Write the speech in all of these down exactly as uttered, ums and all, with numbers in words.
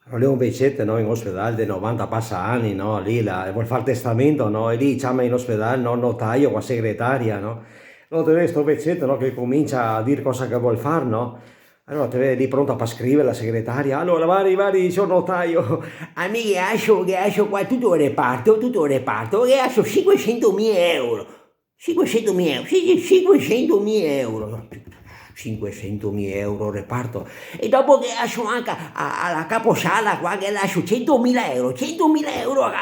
Alora lì un vecieto, no, in ospedal de novanta pasa ani, no, lì la, vol far testamento, no, e lì ciama in ospedal, no, notaio co la segretaria, no. Alora te vedi sto vecieto, no, che comincia a dir cosa che vol far, no. Alora te vedi lì pronta par scriver la segretaria. Alora, vari, vari, sior notaio, a mi ghe laso, ghe laso qua tuto el reparto, tuto el reparto, ghe laso sinquesentomila euro. Sinquesentomila euro, sì, sì, sinquesentomila euro. Sinquesentomila euro reparto. E dopo ghe laso anca a, a la caposala qua, ghe laso sentomila euro, sentomila euro, a,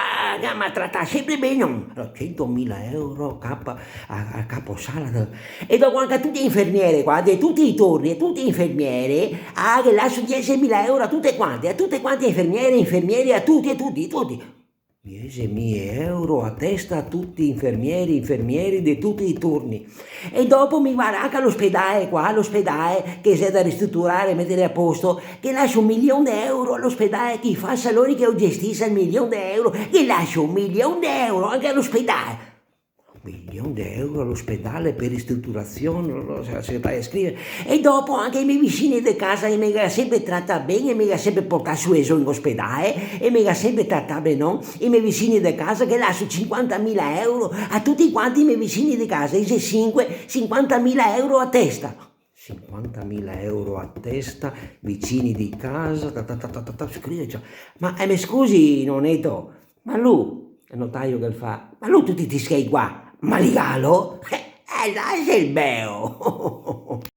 a me tratà senpre ben, no? Alora, sentomila euro capa, a, a caposala. E dopo anca tute le infermiere qua, de tuti i turni, tute le infermiere, a, ghe laso diesemila euro a tute quante, a tute quante le infermiere, infermieri, a tuti, a tuti, a tuti. Diesemila euro a testa a tuti i infermieri, infermieri de tuti i turni. E dopo mi varda anca l'ospedale qua, l'ospedale che xe da ristruturar, meter a posto, ghe laso un milion de euro a l'ospedale, che i fasa lori che i gestisa el milion de euro, ghe laso un milion de euro anca a l'ospedale. Un milion de euro a l'ospedale par ristruturasion, no, no, se, se fa scriver. E dopo anca i me vicini de casa, i me ga senpre tratà ben, i me ga senpre portà su e zo in ospedale, i me ga senpre tratà ben, no? I me vicini de casa, ghe laso sinquantamila euro a tuti quanti i me vicini de casa, i xe sinque, sinquantamila euro a testa. Sinquantamila euro a testa, vicini de casa, ta, ta, ta, ta, ta, ta, scrive, ciò. Ma, eh, me scusi, noneto, ma lu, el notaio che el fa, ma lu tuti sti schei qua, ma li galo? Eh, eh, là xe el beo.